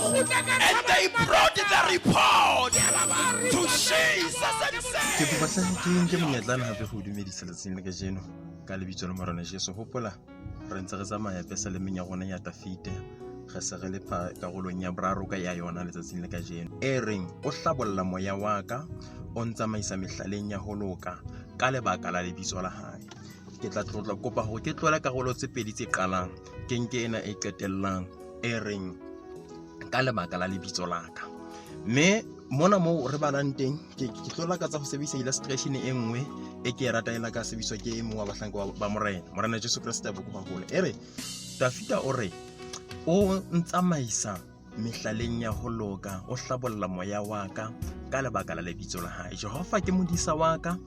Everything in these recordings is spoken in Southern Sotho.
And they brought the report to Jesus and said, Ke kopa hle ke nke monyetlana hape go dumedisa letsatsing le kajeno ka lebitso la Morena Jesu. Hopola re ntse re tsamaya pesalemeng ya rona ya Tafite, re se re le karolong ya boraro ka ya yona letsatsing le kajeno, e reng o hlabolla moya wa ka, o ntsamaisa mehlaleng ya ho loka ka lebaka la lebitso la hae. Ke tla tlotla kopa hore ke tlohele karolo tse pedi tse qalang, ke nke ena e qetellang e reng ka lebaka la lebitso la ka. Mme mona moo re balang teng, ke tlo lakatsa ho sebedisa illustration e nngwe e ke e ratang, e la ka sebediswa ke e mongwe wa bahlanka ba Morena Jesu Kreste a boko haholo. E re Dafida o re o ntsamaisa mehlaleng ya ho loka, o hlabolla moya wa ka ka lebaka la lebitso la hae. Jehova ke modisa wa ka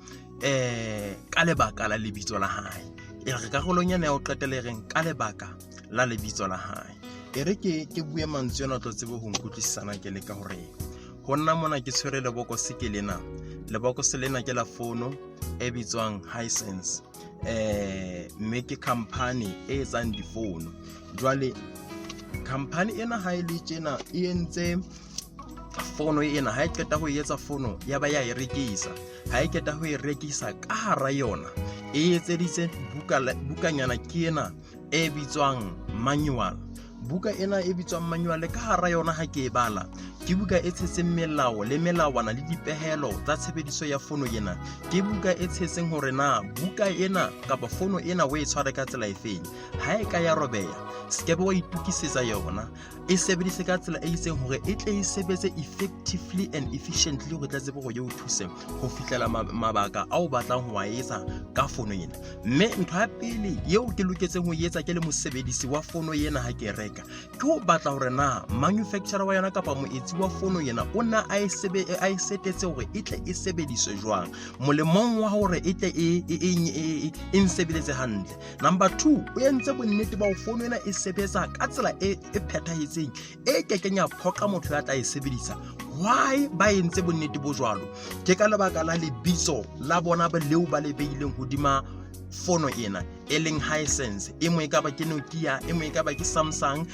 ka lebaka la lebitso la hae. E re karolong ena ya ho qetela e reng ka lebaka la lebitso la hae. E re ke bue mantswe ana o tlo tsebe ho nkutlwisisana ke leka hore ho nna mona ke tshwere lebokose ke lena. Lebokose lena ke la fono e bitswang Hisense, mme ke company e etsang difono. Jwale company ena ha e le tjena e entse fono ena, ha e qeta ho etsa fono ya ba ya e rekisa. Ha e qeta ho e rekisa, ka hara yona e etseditse bukanyana ke ena e bitswang manual. Buka ena e bitswang manual, ka hara yona ha ke e bala, ke buka e tshetseng melao le melawana le dipehelo tsa tshebediso ya fono ena. Ke buka e tshetseng hore na buka ena kapa fono ena o e tshware ka tsela efeng. Ha e ka ya robeha, sekebe wa itokisetsa yona, e sebedise ka tsela e itseng hore e tle e sebetse effectively and efficiently, hore e tla tsebe hore e o thuse ho fihlela mabaka ao batlang ho a etsa ka fono ena. Mme ntho ya pele eo ke loketseng ho etsa ke le mosebedisi wa fono ena ha ke e reka, ke ho batla hore na manufacturer wa yona kapa moetsi wa fono ena o na a e setetse hore e tle e sebediswe jwang molemong wa hore e tle e nsebeletse hantle. Number 2, o entse bonnete ba ho fono ena e sebetsa ka tsela e phethahetseng, e kekeng ya phoqa motho ya tla e sebedisa. Why ba entse bonnete bo jwalo? Ke ka lebaka la lebitso la bona leo ba le beileng hodima fono ena, e leng Hisense. E mong e ka ba ke Nokia, e mong e ka ba ke Samsung,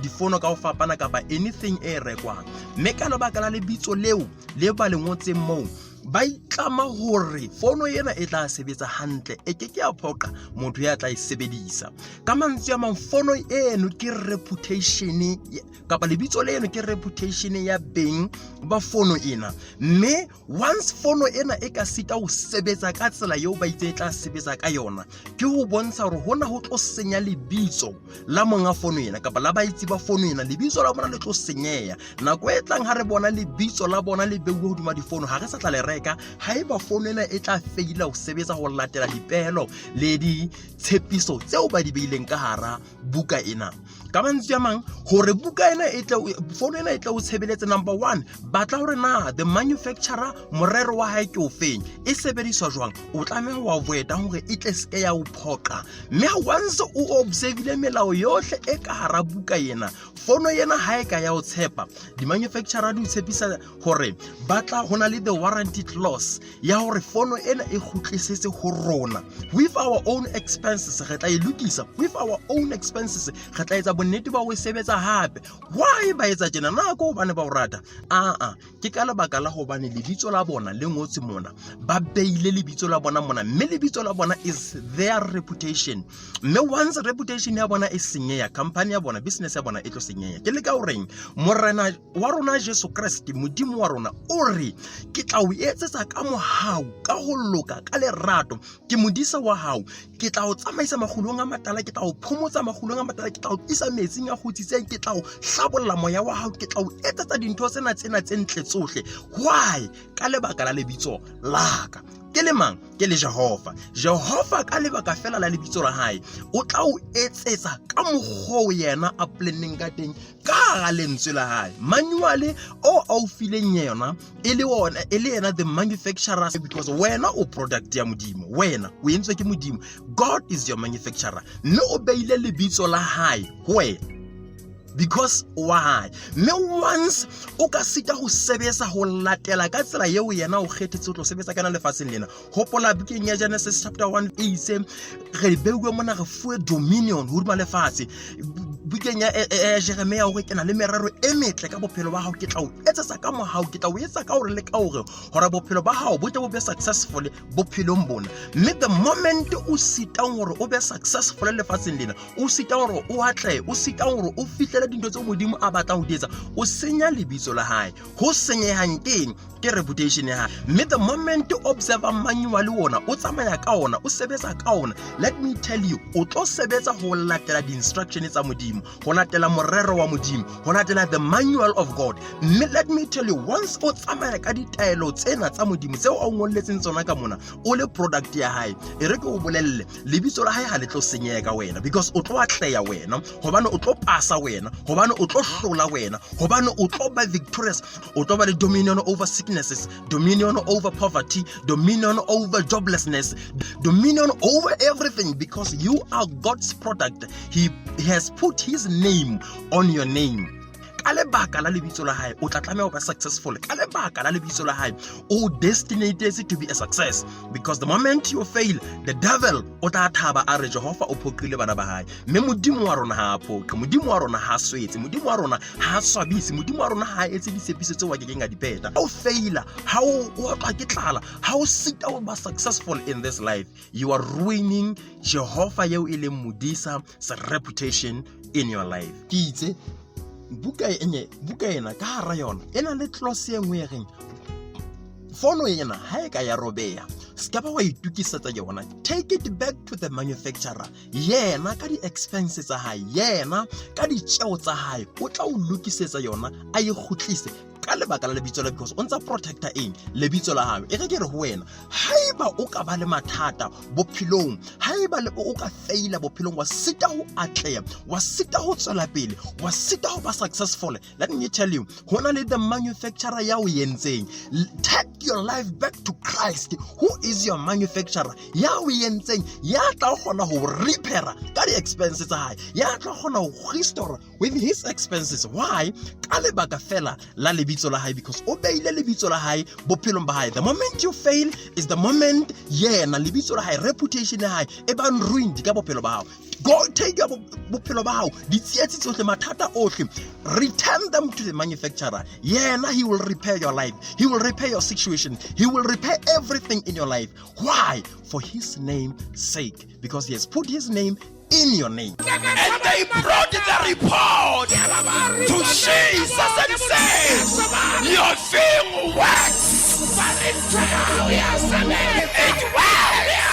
difono ka ho fapana kapa anything e rekwang. Mme ka lebaka la lebitso leo le ba le ngotseng moo, ba itlama hore fono ena e tla sebetsa hantle, e ke ke ya phoqa motho ya tla e sebedisa. Ka mantswe a mang, fono eno ke reputation, kapa lebitso leno ke reputation ya beng ba fono ena. Mme once fono ena e ka sita ho sebetsa ka tsela eo ba itse e tla sebetsa ka yona, ke ho bontsha hore hona ho tlo senya lebitso la monga fono ena kapa la baetsi ba fono ena. Lebitso la bona le tlo senyeha. Nako e tlang ha re bona lebitso la bona le beuwe hodima difono, ha re sa tla le reka haeba fono ena e tla feila ho sebetsa ho latela dipehelo le ditshepiso tseo ba di beileng ka hara buka ena. Ka mantswe a mang, hore buka ena e tle, fono ena e tle o tshebeletse, number 1, batla hore na the manufacturer morero wa hae ke o feng, e sebediswa jwang. O tlameha ho avoida hore e tle seke ya o phoqa. Mme once o observile melao yohle e ka hara buka ena, fono ena ha e ka ya o tshepa, di-manufacturer di o tshepisa hore ba tla ho na le the warranty clause ya hore fono ena e kgutlisetse ho rona with our own expenses, re tla e lokisa with our own expenses, re tla etsa bonnete ba ho e sebetsa hape. Why ba etsa tjena? Na ke hobane ba o rata? Aa, ke ka lebaka la hobane lebitso la bona le ngotswe mona, ba beile lebitso la bona mona, mme lebitso la bona is their reputation. Mme once reputation ya bona e senyeha, company ya bona, business ya bona e tlo senyeha. Ke leka horeng Morena wa rona Jesu Kreste, Modimo wa rona, o re ke tla o etsetsa ka mohau, ka ho loka, ka lerato. Ke modisa wa hao, ke tla o tsamaisa makgulong a matala, ke tla o phomotsa makgulong a matala, ke tla o tlisa metsing a kgutsitseng, ke tla o hlabolla moya wa hao, ke tla o etsetsa dintho tsena tsena tse ntle tsohle. Why? Ka lebaka la lebitso la ka. Ke le mang? Ke le Jehova. Jehova ka lebaka fela la lebitso la hae o tla o etsetsa ka mokgwa o yena a planneng ka teng ka hara lentswe la hae. Manual o a o fileng yona e le ona, e le yena the manufacturer, because wena o product ya Modimo, wena o entswe ke Modimo. God is your manufacturer, mme o beile lebitso la hae ho wena because wa hae. Mme once o ka sita ho sebetsa ho latela ka tsela eo yena o kgethetse ho tlo sebetsa kana lefatsheng lena, hopola bukeng ya Genesis chapter 1 e itse re beuwe mona, re fuwe dominion hodima lefatshe. Bukeng ya Jeremia hore ke na le merero e metle ka bophelo ba hao, ke tla o etsetsa ka mohau, ke tla o etsa ka hore le ka hore hore bophelo ba hao bo tle bo be successful bophelong bona. Mme the moment o sitang hore o be successful lefatsheng lena, o sitang hore o atlehe, o sitang hore o fihlele dintho tseo Modimo a batlang ho di etsa, o senya lebitso la hae. Ho senyehang keng? Ke reputation ya hae. Mme the moment o observe manual ona, o tsamaya ka ona, o sebetsa ka ona, let me tell you, o tlo sebetsa ho latela di-instruction tsa Modimo, ho latela morero wa Modimo, ho latela the manual of God. Mme let me tell you, once o tsamaya ka ditaelo tsena tsa Modimo tseo a o ngolletseng tsona ka mona, o le product ya hae, e re ke o bolelle, lebitso la hae ha le tlo senyeha ka wena, because o tlo atleha wena, hobane o tlo pasa wena, hobane o tlo hlola wena, hobane o tlo ba victorious, o tlo ba le dominion over sicknesses, dominion over poverty, dominion over joblessness, dominion over everything, because you are God's product. He has put his name on your name. Ka lebaka la lebitso la hae o tla tlameha ho ba successful. Ka lebaka la lebitso la hae o destinatetse to be a success, because the moment you fail, the devil o tla thaba a re Jehova o phoqile bana ba hae. Mme Modimo wa rona ha a phoqe, Modimo wa rona ha a swetse, Modimo wa rona ha a swabise, Modimo wa rona ha a etse ditshepiso tseo a kekeng a di phetha. Ha o faila, ha o otlwa ke tlala, ha o sita ho ba successful in this life, you are ruining Jehova eo e leng modisa reputation in your life. Ke itse buka enye, buka ena ka hara yona e na le clause e nngwe e reng fono ena ha e ka ya robeha, se ka ba wa itokisetsa yona, take it back to the manufacturer. Yena ka di-expense tsa hae, yena ka ditjeo tsa hae, o tla o lokisetsa yona, a e kgutlise ka lebaka la lebitso la, because o ntsa protecta eng? Lebitso la hae. E re ke re ho wena, haeba o ka ba le mathata bophelong, haeba o ka faila bophelong, wa sita ho atleha, wa sita ho tswela pele, wa sita ho ba successful, let me tell you, ho na le the manufacturer ya o entseng. Take your life back to Christ, who is your manufacturer, ya o entseng, ya tla kgona ho repaira ka di-expenses tsa hae, ya tla kgona ho restore with his expenses. Why? Ka lebaka fela la lebitso la hae, because o beile lebitso la hae bophelong ba hae. The moment you fail is the moment yena lebitso la hae, reputation ya hae e bang ruined ka bophelo ba hao. Go take your bophelo ba hao, ditsietsi tsohle, mathata ohle, return them to the manufacturer. Yena, he will repair your life, he will repair your situation, he will repair everything in your life. Why? For his name sake, because he has put his name in your name. And they brought the report to Jesus and said, "Your thing works. It works."